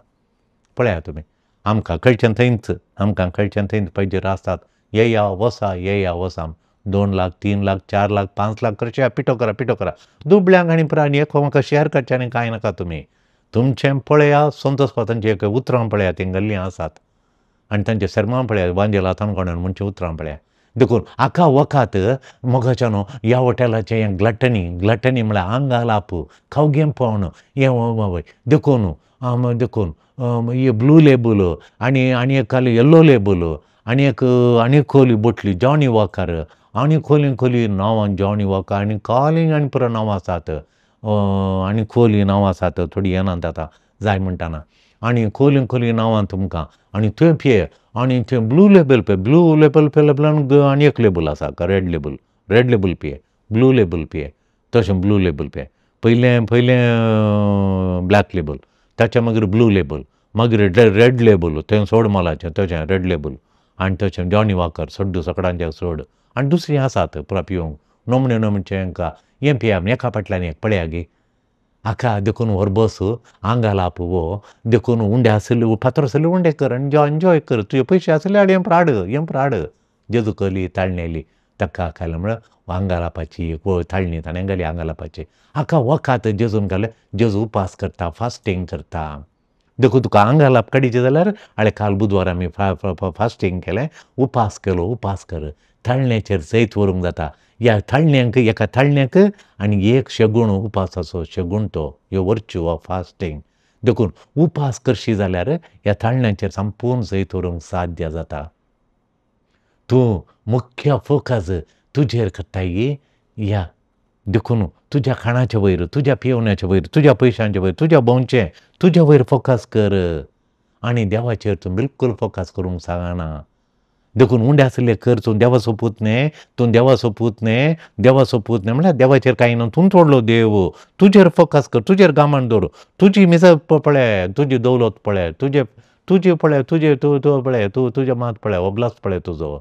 पळया तुमी. आमकां कळचें थंयच, आमकां कळचें थंयच पेजीर आसतात, येया वसा, येया वसा, 2 लाख, 3 लाख, 4 लाख, 5 लाख करचे, पिठो करा, पिठो करा. दुबळ्यांक आनी पुराय आनी एकामेका शेअर करचें आनी कांय नाका. तुमी तुमचें पळया, संतोषपातांचें एक उतरां पळया, तीं गल्लीं आसात आनी तांचें सेरमांव पळया, वांजेल हातान कोणून म्हणचें उतरां पळया. देखून आका वखात मोगाच्यानो ह्या हॉटेलाचें हें ग्लटनी, ग्लटनी म्हळ्यार आंगालाप, खावगेंपण, हें देखून देखून हे ब्लू लेबल आनी आनी एक येल्लो लेबल आनी एक आनी खोली बोटली जॉनी वॉकर आनी खोली खोली नांवां जॉनी वॉकर आनी कॉलिंग आनी पुरो नांवां आसात आनी खोली नांवां आसात, थोडीं येनात आतां जाय म्हणटाना. आनी खोली खोली नांवां तुमकां आनी थंय पिये आनी थंय ब्लू लेबल पळय, ब्लू लेबल पेलेबलान आनी एक लेबल आसा, रेड लेबल, रेड लेबल पिये, ब्लू लेबल पिये, तशें ब्लू लेबल पिये, पयलें पयलें ब्लॅक लेबल, ताच्या मागीर ब्लू लेबल, मागीर रेड लेबल, थंय सोड मोलाचें तशें रेड लेबल आनी तशें जॉनी वॉकर सड्डू सकडांचें सोड आनी दुसरीं आसात पुरा पिवंक नमण्यो नमणचें हांकां हें पिया एका फाटल्यान एक पळया गे आका. देखून व्हर बस आंगालाप हो देखून उंडे आसले फातर आसले उंडे कर आनी एन्जॉय कर, तुजे पयशे आसले हाड हें हाड हें हाड. जेजू कली ताळणी आयली ताका खायलें म्हळ्यार आंगालापाची ताळणी ताणें घाली आंगालापाची. हाका वखात जेजून घालें, जेजू उपास करता, फास्टींग करता. देखून तुका आंगालाप काडीचें जाल्यार हाणें काल बुधवार आमी फास्टींग केलें, उपास केलो, उपास कर, ताळण्याचेर जैत व्हरूंक जाता. ह्या ताळण्यांक एका ताळण्याक आनी एक शेगूण उपासाचो शेगूण तो ह्यो वर्च्यू ऑफ फास्टींग. देखून उपास करशी जाल्यार ह्या ताळण्याचेर संपूर्ण जैत व्हरूंक साध्य जाता. तूं मुख्य फोकस तुजेर करताय ह्या, देखून तुज्या खाणाचे वयर, तुज्या पिवण्याचे वयर, तुज्या पयशांचे वयर, तुज्या भोंवचें, तुज्या वयर फोकस कर. आनी देवाचेर तूं बिलकूल फोकस करूंक सांगना. देखून उंडे आसले कर, तूं देवाचो पूत न्ही, तूं देवाचो पूत न्ही, देवाचो पूत न्ही म्हळ्यार देवाचेर कांय ना, तूंच व्हडलो देव, तुजेर फोकस कर, तुजेर गामान दवर, तुजी मिसां पळय, तुजी दौलत पळय, तुजे तुजे पळय, तुजे तूं तूं पळय, तूं तुजें मात पळय, ओब्लास पळय तुजो,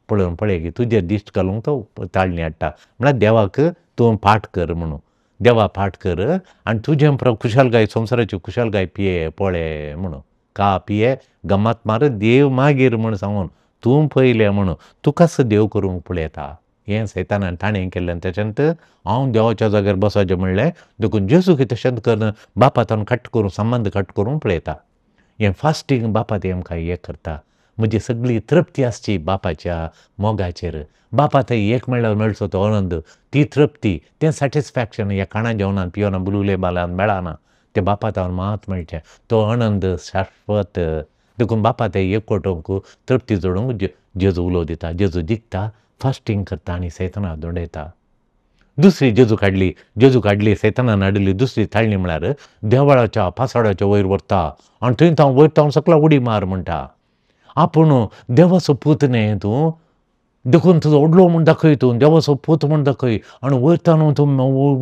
पळोवन पळय की तुजेर दिश्ट घालूंक तो ताळणी हाडटा. म्हळ्यार देवाक तूं पाठ कर म्हणून, देवा पाठ कर आनी तुजें खुशालकाय, संवसाराची खुशालकाय पिये पळय म्हणून, का पिये गम्मत मार देव मागीर म्हूण सांगून तूं पयलें म्हणून तुकाच देव करूंक पळयता. हें सैतानान ताणें केल्लें. तशेंच हांव देवाच्या जाग्यार बसाचें म्हणलें, देखून जेजू की तशेंच करून बापा ताणें कट करूं, संबंद कट करूंक पळयता. हें फास्टींग बापा तें आमकां हें करता. म्हजी सगळी तृप्ती आसची बापाच्या मोगाचेर, बापा थंय एक मेळ्ळ्यार मेळचो तो आनंद, ती तृप्ती, तें सॅटिस्फॅक्शन ह्या खाणा जेवणान पिवना बुलुले बालान मेळना, तें बापा तावन मात मेळचें तो आनंद शाश्वत. देखून बापा थंय एकवटूंक तृप्ती जोडूंक जेजू उलो दिता, जेजू जिखता, फास्टींग करता आनी सैतानाक धोंडयता. दुसरी जेजू काडली, जेजू काडली सैतानान हाडिल्ली दुसरी ताळणी म्हळ्यार देवळाच्या पासाडाच्या वयर व्हरता आनी थंय तांव वयर तावन सकला उडी मार म्हणटा. आपूण देवाचो पूत न्ही तूं, देखून तुजो व्हडलो म्हूण दाखय, तूं देवाचो पूत म्हूण दाखय आनी वयर तावन तूं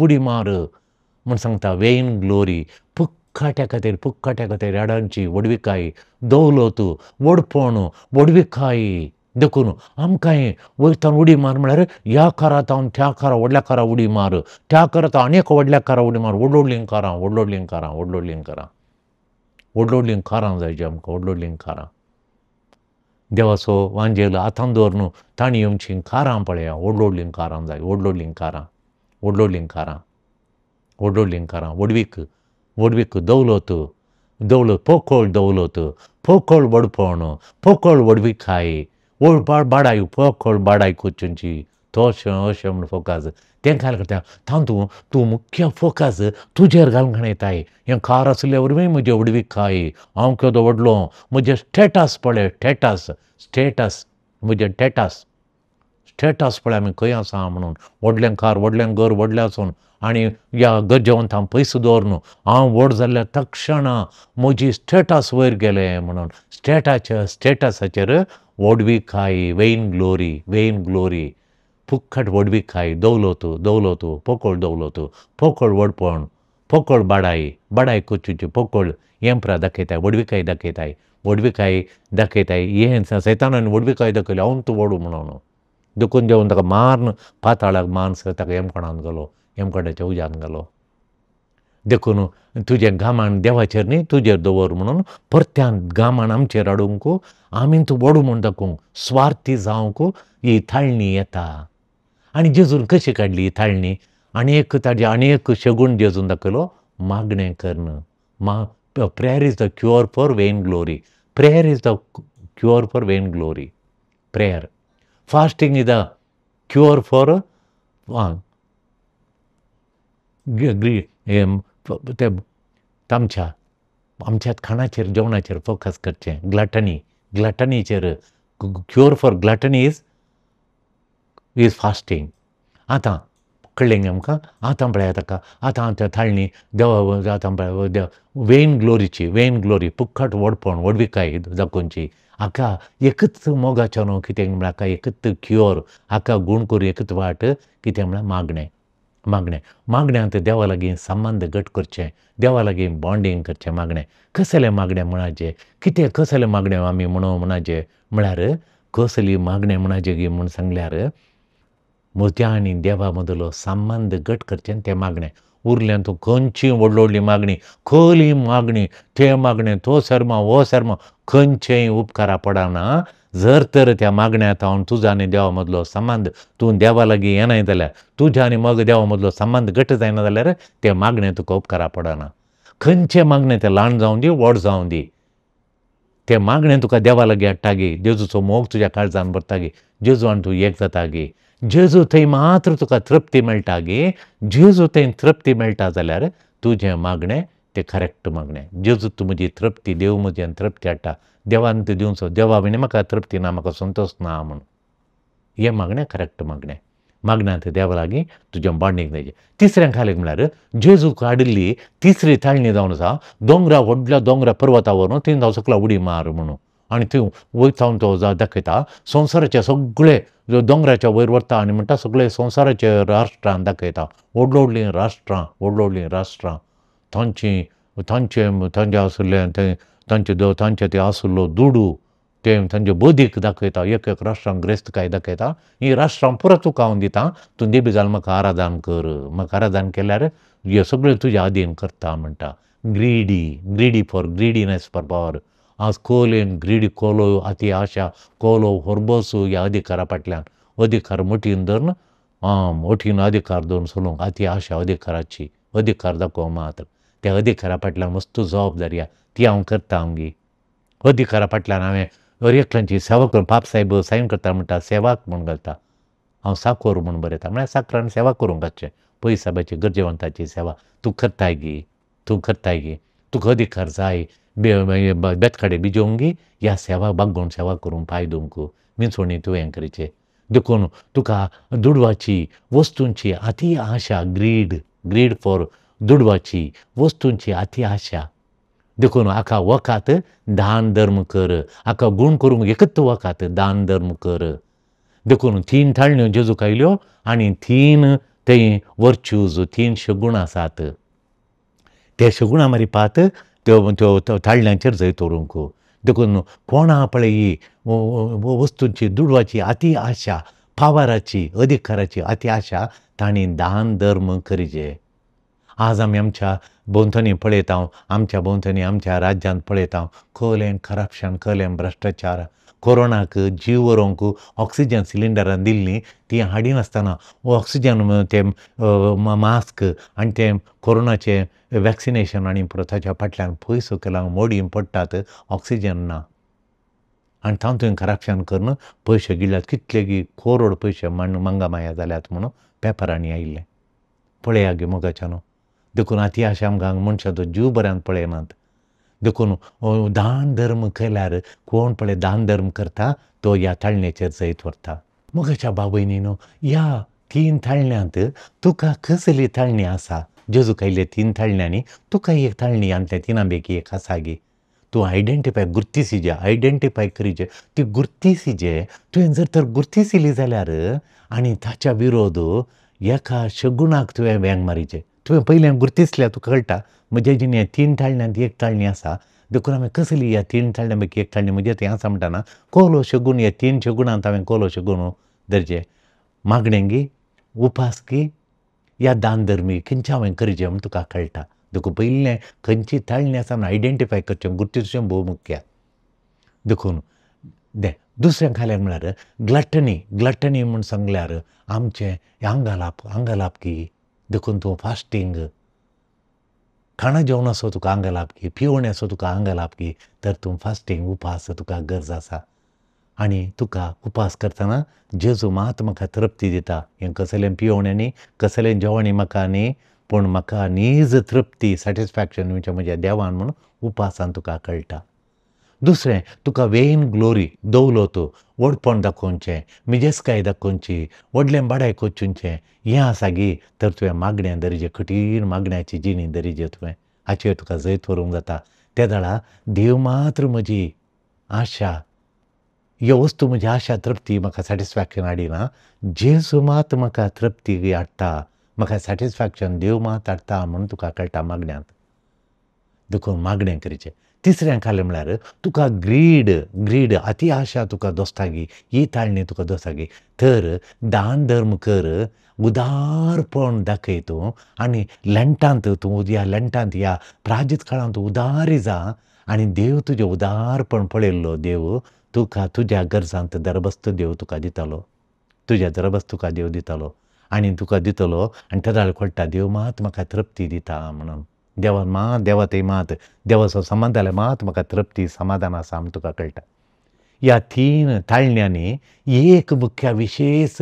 उडी मार म्हूण सांगता. वेन ग्लोरी, पुक्काट्या खातीर, पुक्काट्या खातीर रेडांची व्हडविकाय, दौलत, व्हडपण, व्हडविकाय. देखून आमकांय वयर तावन उडी मार म्हळ्यार ह्या कारा तावन त्या कारा व्हडल्या कारा उडी मार, त्या कारा तावन आनी एका व्हडल्या कारा उडी मार, व्हडलीं व्हडलीं कारां, व्हडलीं व्हडलीं कारां, व्हडलीं व्हडलीं कारां, व्हडलीं व्हडलीं कारां जाय जी आमकां, व्हडलीं व्हडलीं कारां. देवाचो वांजेल हातान दवर तांणी येवचीं कारां पळया, व्हडलीं व्हडलीं कारां जाय, व्हडलीं व्हडलीं कारां, व्हडलीं व्हडलीं कारां, व्हडलीं व्हडलीं कारां, व्हडवीक, व्हडवीक, दौलत, दौलत, पोकळ दौलत, पोकळ व्हडपण, पोकळ व्हडविकाय, बाडाय, पोकळ बाडाय कोचूंची तशें अशें म्हूण फोकास तें घाल करता. तातूंत तूं मुख्य फोकास तुजेर घालूंक येताय. हें कार आशिल्ल्या वरवीं म्हजी व्हडविकाय, हांव केदो व्हडलो, म्हजें स्टेटस पळय, स्टेटस, स्टेटस, म्हजें टेटस, स्टेटस पळय आमी खंय आसा म्हणून, व्हडलें कार, व्हडलें घर, व्हडलें आसून आनी ह्या गरजेवंतांक पयसो दवरून हांव व्हड जाल्ल्या तक्षणा म्हजी स्टेटस वयर गेलें म्हणून स्टेटाच्या स्टेटसाचेर व्हडविकाय, वेन ग्लोरी, वेन ग्लोरी, फुक्कट व्हडविकाय, दौलत, दौलत, पोकळ दौलत, पोकळ व्हडपण, पोकळ बाडाय, बाडाय कोचूची पोकळ येंप्रा दाखयताय, व्हडविकाय दाखयताय, व्हडविकाय दाखयताय. हें सैतानान व्हडविकाय दाखयली, हांव तूं व्हडू म्हणून, देखून देवन ताका मारून पाताळाक मारून ताका येमकोणांत घालो, येमकोणाच्या उज्यांत घालो. देखून तुजें गामान देवाचेर न्ही तुजेर दवर म्हणून परत्यान गामान आमचेर हाडूंक, आमी तूं व्हडू म्हूण दाखोवंक, स्वार्थी जावंक ही थाळणी येता. आनी जेजून कशी काडली ही थाळणी? आनी एक ताजे आनी एक शगूण जेजून दाखयलो, मागणें करून. Prayer is the cure for vain glory, prayer is the cure for vain glory, prayer. Fasting is the cure for ते आमच्या आमच्या खाणाचेर जेवणाचेर फोकस करचें, gluttony, ग्लटनीचेर cure for gluttony is is fasting. आतां कळ्ळें आमकां? आतां पळया ताका, आतां आमच्या थाळणी देवा, आतां पळया देव वेन ग्लोरीची, वेन ग्लोरी, पुक्कट व्हडपण, व्हडविकाय दाखोवची. हाका एकच मोगाचो न्हू कितें म्हळ्यार हाका एकच क्युअर, हाका गूण करूं एकच वाट कितें म्हळ्यार मागणें, मागणें, मागण्यांत देवा लागीं संबंद घट करचें, देवा लागीं बॉन्डींग करचें. मागणें कसलें मागणें म्हणाचें, कितें कसलें मागणें आमी म्हणू म्हणाचें म्हळ्यार कसली मागणें म्हणाचें गी म्हूण सांगल्यार म्हज्या आनी देवा मदलो संबंद घट करचें तें मागणें. उरलें तूं खंयची व्हडली व्हडली मागणी, खली मागणी, तें मागणें, तो शर्मा, हो शर्मा, खंयचेय उपकारा पडना जर तर त्या मागण्यांत हांव तुजो आनी देवा मदलो संबंद तूं देवा लागीं येनाय जाल्यार, तुज्या आनी मग देवा मदलो संबंद घट जायना जाल्यार तें मागणें तुका उपकारा पडना. खंयचें मागणें तें ल्हान जावं दी व्हड जावं दी, तें मागणें तुका देवा लागीं हाडटा गी, जेजूचो मोग तुज्या काळजान भरता गी, जेजू आनी तूं एक जाता गी, जेजू थंय मात्र तुका तृप्ती मेळटा गी, जेजू थंय तृप्ती मेळटा जाल्यार तुजें मागणें तें करेक्ट मागणें. जेजू तूं म्हजी तृप्ती, देव म्हज्यान तृप्ती हाडटा, देवान तूं दिवचो, देवा विणे म्हाका तृप्ती ना, म्हाका संतोश ना म्हूण, हें मागणें करेक्ट मागणें. मागण्यांत देवा लागीं तुज्या बांडीक जायचें. तिसऱ्यां खालेक म्हळ्यार जेजूक हाडिल्ली तिसरी ताळणी जावन आसा दोंगरा व्हडल्या दोंगरा पर्वता व्हरून थंय जावं सकला उडी मार म्हणून आनी थंय वयर सावन तो दाखयता संवसाराचे सगळे दोंगराच्या वयर व्हरता आनी म्हणटा सगळे संवसाराचे राष्ट्रां दाखयता, व्हडलीं व्हडलीं राष्ट्रां, व्हडलीं व्हडलीं राष्ट्रां तांची तांचे तांचे आशिल्ले ते तांचे तांचे ते आशिल्लो दुडू ते तांचे बदीक दाखयता, एक एक राष्ट्रांक ग्रेस्तकाय दाखयता. ही राष्ट्रां पुरो तुका हांव दिता, तूं देबी जाल म्हाका आराधन कर, म्हाका आराधन केल्यार हे सगळें तुज्या आदीन करता म्हणटा. Greedy, greedy for greediness for power. आज कोलेन ग्रीडी कोलो अती आशा कोलो होरबसू ह्या अधिकारा फाटल्यान अधिकार मुठीन धरून मुठीन अधिकार धरून चलूंक अती आशा अधिकाराची अधिकार दाखोवंक मात्र त्या अधिकारा फाटल्यान मस्त जबाबदारी आहा ती हांव करता आमगी. अधिकारा फाटल्यान हांवें हर एकल्यांची सेवा करून पाप साहेब सायन करता म्हणटा सेवाक म्हूण घालता, हांव साकोर म्हूण बरयता म्हळ्यार साकरान सेवा करूंक घालचें, पयस सायबाची गरजेवंताची सेवा तूं करताय गी, तूं करताय गी, तुका अधिकार जाय बेतखाडे बिजोवंक ह्या सेवा बागोवन सेवा करूंक पांय दिवंक मिनसोणी तुवें करचें. देखून तुका दुडवाची वस्तूंची अती आशा, ग्रीड, ग्रीड फॉर दुडवाची वस्तूंची अती आशा. देखून हाका वखात दान धर्म कर, हाका गूण करूंक एकच वखात दान धर्म कर. देखून तीन थाळण्यो जेजूक आयल्यो आनी तीन थंय वर्च्यूज, तीन शगुण आसात, ते शगुणां मारिपात त्यो त्यो थाळण्यांचेर जैत व्हरूंक. देखून कोणा पळय वस्तूंची दुडवाची अती आशा, पावराची अधिकाराची अती आशा तांणी दान धर्म करिजे. आज आमी आमच्या भोंवतणी पळयता, आमच्या भोंवतणी आमच्या राज्यांत पळयता कसलें करप्शन, कसलें भ्रश्टाचार. कोरोनाक जीव व्हरूंक ऑक्सिजन सिलिंडरां दिल्लीं तीं हाडिनासतना ऑक्सिजन ते मास्क आनी तें कोरोनाचें वॅक्सिनेशन आनी ताच्या फाटल्यान पयसो केला मोडीन पडटात, ऑक्सिजन ना आनी तातूंत करप्शन करून पयशे गिळ्ळ्यात, कितले करोड पयशे मंगामाया जाल्यात म्हणून पेपरांनी आयिल्लें. पळया गे मोगाच्यानो. देखून आतां आशा आमकां मनशाचो जीव बऱ्यान पळयनात. देखून दान धर्म केल्यार कोण पळय दान धर्म करता तो ह्या ताळणेचेर जैत व्हरता. मोगाच्या बाबयनीनो, ह्या तीन ताळण्यांत तुका कसली ताळणी आसा? जेजूक आयिल्ले तीन ताळण्यांनी तुका एक ताळणी आनी तिनां पैकी एक आसा गी? तूं आयडेंटिफाय गुर्तीसिजे, आयडेंटिफाय करिजे, ती गुर्तीसिजे. तुवें जर तर गुर्तीसिली जाल्यार आनी ताच्या विरोध एका शगुणाक तुवें वेंग मारिचे. तुवें पयलें गुर्तीसल्यार तुका कळटा म्हज्या जिणे तीन ताळण्यांत एक ताळणी आसा. देखून हांवें कसली ह्या तीन ताळण्यां पैकी एक ताळणी म्हजें थंय आसा म्हणटाना कोलो शगून, ह्या तीन शगुणांत हांवें कोलो शगून धरचें, मागणें गी, उपास गी या दान धर्मी खंयचें हांवें करचें म्हूण तुका कळटा. देखून पयलें खंयची ताळणी आसा म्हूण आयडेंटिफाय करचें, गुर्तीचें भोव मुख्य. देखून तें दुसरें खाल्यार म्हळ्यार ग्लटनी. ग्लटनी म्हूण सांगल्यार आमचें आंगालाप, आंगालाप की. देखून तूं फास्टींग, खाणा जेवणाचो तुका आंगालाप की, पिवण्याचो तुका आंगालाप की, तर तूं फास्टींग उपास तुका गरज आसा. आनी तुका उपास करतना जेजू मात म्हाका तृप्ती दिता, हें कसलें पिवणें न्ही, कसलें जेवण म्हाका न्ही, पूण म्हाका नीज तृप्ती सॅटिस्फॅक्शन म्हणजे म्हज्या देवान म्हूण उपासान तुका कळटा. दुसरें तुका वेन ग्लोरी, दौलत, व्हडपण दाखोवचें, मिजेस्काय दाखोवची, व्हडलें बाडाय कोचुंचें हें आसा गी, तर तुवें मागणें दरिजें, कठीण मागण्याची जिणी दरिजें तुवें, हाचेर तुका जैत व्हरूंक जाता. ते वेळार देव मात्र म्हजी आशा, ह्यो वस्तू म्हजी आशा तृप्ती म्हाका सॅटिस्फॅक्शन हाडिना, जेजू मात म्हाका तृप्ती हाडटा, म्हाका सॅटिस्फॅक्शन देव मात हाडटा म्हूण तुका कळटा मागण्यांत. देखून मागणें करचें. तिसरें खालें म्हळ्यार तुका ग्रीड, ग्रीड अती आशा तुका दोस्तागी, ही ताळणी तुका दोस्तागी, तर दान धर्म कर, उदारपण दाखय तूं आनी लेंटांत तूं ह्या लेंटांत ह्या प्राजीत काळांत उदारी जा आनी देव तुजें उदारपण पळयल्लो देव तुका तुज्या गरजांत दरबस्त देव तुका दितलो, तुज्या दरबस्त तुका देव दितलो आनी तुका दितलो आनी तेदाळ कळटा देव मात म्हाका तृप्ती दिता म्हणून. देवान मात, देवा थंय मात, देवाचो समाधान जाल्यार मात म्हाका तृप्ती समाधान आसा म्हूण तुका कळटा. ह्या तीन ताळण्यांनी एक मुख्य विशेश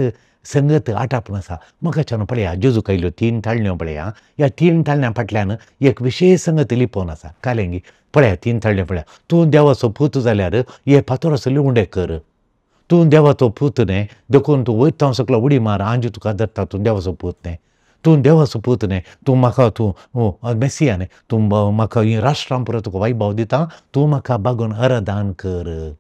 संगत आटापून आसा. मोगाच्यान पळया जेजूक आयल्यो तीन ताळण्यो पळया, ह्या तीन ताळण्यां फाटल्यान एक विशेश संगत लिपोवन आसा. कालेंगी पळया तीन ताळण्यो पळया, तूं देवाचो पूत जाल्यार हे फातोर आसले उंडे कर, तूं देवाचो पूत न्ही, देखून तूं वयर तावन सकला उडी मार, आंजू तुका धरता, तूं देवाचो पूत न्ही, तूं देवाचो पूत न्ही, तूं म्हाका तूं मेसिया न्ही, तूं म्हाका ही राष्ट्रां पुरो तुका वैभव दिता, तूं म्हाका बागोवन अरदान कर.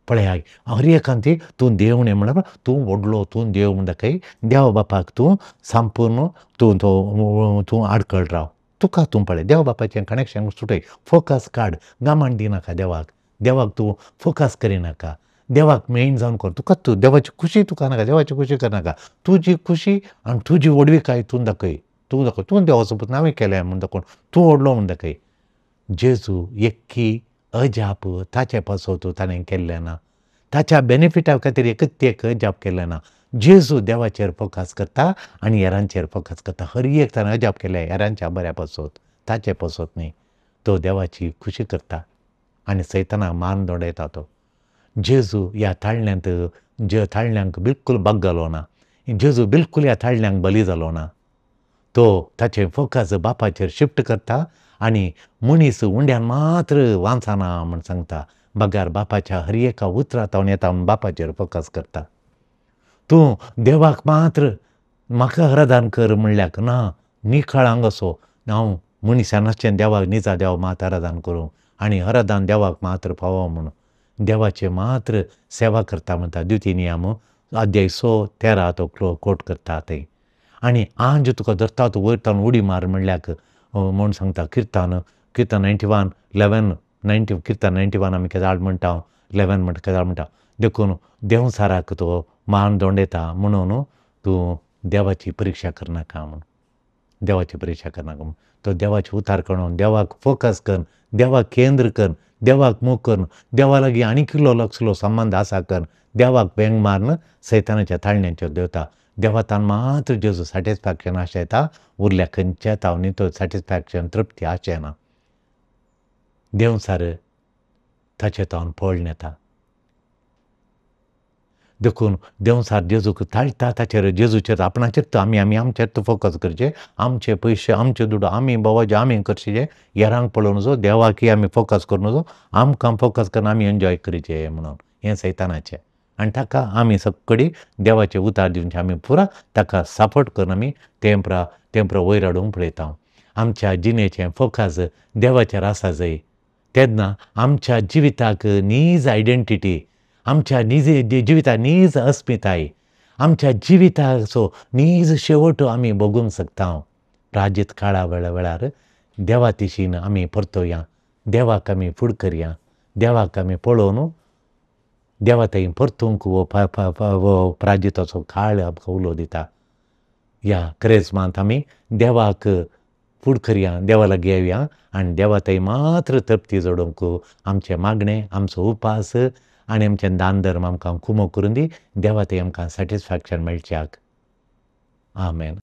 पळय हर एकान ती तूं देव न्ही म्हणल्यार तूं व्हडलो, तूं देव म्हण दाखय, देवा बापाक तूं संपूर्ण तूं तो तूं आडकळ राव, तुका तूं पळय देवा बापाचें कनेक्शन सुटय, फोकस काड, गामाण दिनाका देवाक, देवाक तूं फोकस करिनाका, देवाक मेन जावन कर, तुका तूं देवाची खुशी तुका नाका, देवाची खुशी करनाका, तुजी खुशी आनी तुजी व्हडविकाय तूं दाखय, तूं दाखय, तूं देवाचो पूत हांवें केलें म्हूण दाखोवन तूं व्हडलो म्हूण दाखय. जेजू एक्की अजाप ताचे पासत ताणें केल्लें ना, ताच्या बेनिफिटा खातीर एकच एक अजाप केलें ना. जेजू देवाचेर फोकस करता आनी हेरांचेर फोकस करता. हर एक ताणें अजाप केलें हेरांच्या बऱ्या पासत, ताचे पासत न्ही. तो देवाची खुशी करता आनी सैतानाक मान दोडयता तो. जेजू ह्या ताळण्यांत ताळण्यांक बिलकूल बागलो ना, जेजू बिलकूल ह्या ताळण्यांक बली जालो ना. तो ताचें फोकस बापाचेर शिफ्ट करता आनी मनीस उंड्यान मात्र वांचना म्हूण सांगता, बगार बापाच्या हर एका उतरा तावन येता म्हूण बापाचेर फोकस करता. तूं देवाक मात्र म्हाका आराधन कर म्हणल्याक ना, निखळ हांगासो हांव मनशान आसचें देवाक निजा देवा मात आराधन करूं आनी आराधन देवाक मात्र फावो म्हूण देवाचें मात्र सेवा करता म्हणटा. द्वितीय नियम अध्याय 6:13 तो कोट करता थंय. आनी आंज तुका धरता तूं वयर तावन उडी मार म्हणल्याक म्हूण सांगता. किर्तन किर्तन 91:11 90 किर्तन 91 आमी केदाळ म्हणटा, 11 म्हणटा केदाळ म्हणटा. देखून देंवचाराक तो मान दोंडेता म्हणून तूं देवाची परिक्षा करनाका म्हूण, देवाची परिक्षा करनाका म्हूण. तो देवाची उतार करून देवाक फोकस कर, देवाक केंद्र कर, देवाक मोग कर, देवा लागीं आनी कितलो लक्षलो संबंद आसा कर, देवाक वेंग मारून सैतानाच्या ताळण्यांचेर देंवता. देवातान मात्र जेजू सॅटिस्फॅक्शन आशेता, उरल्या खंयच्या तावनी तो सॅटिस्फॅक्शन तृप्ती आशेना. देंवचार ताचे तावन पळून येता. देखून देंवचार जेजूक ताळटा, ताचेर जेजूचेर आपणाचेर तो आमी आमी आमचेर तो फोकस करचें, आमचे पयशे आमचे दुडू आमी बाबाजे आमी करचें, हेरांक पळोवन नजो, देवाकय आमी फोकस करूं नजो, आमकां फोकस करून आमी एन्जॉय करचें म्हणून हें सैतानाचें. आनी ताका आमी सगळी देवाचे उतार दिवचे, आमी पुरा ताका सपोर्ट करून आमी तेंपरा तेंपरा वयर हाडूंक पळयता. आमच्या जिणेचें फोकस देवाचेर आसा जाय तेन्ना आमच्या जिविताक नीज आयडेंटिटी, आमच्या नीज जिविता नीज अस्मिताय, आमच्या जिविताचो नीज शेवट आमी भोगूंक शकता. प्राजीत काळा वेळा वेळार देवा तिशीन आमी परतोया, देवाक आमी फुड करया, देवाक आमी पळोवन देवा थंय परतूंक हो प्राजिताचो काळ आमकां उलो दिता. ह्या क्रेजमांत आमी देवाक फुड करया, देवा लागीं येवया आनी देवा थंय मात्र तृप्ती जोडूंक आमचें मागणें, आमचो उपास आनी आमचें दान धर्म आमकां कुमो करून दी. देवा थंय आमकां सॅटिस्फॅक्शन मेळच्याक. आमेन.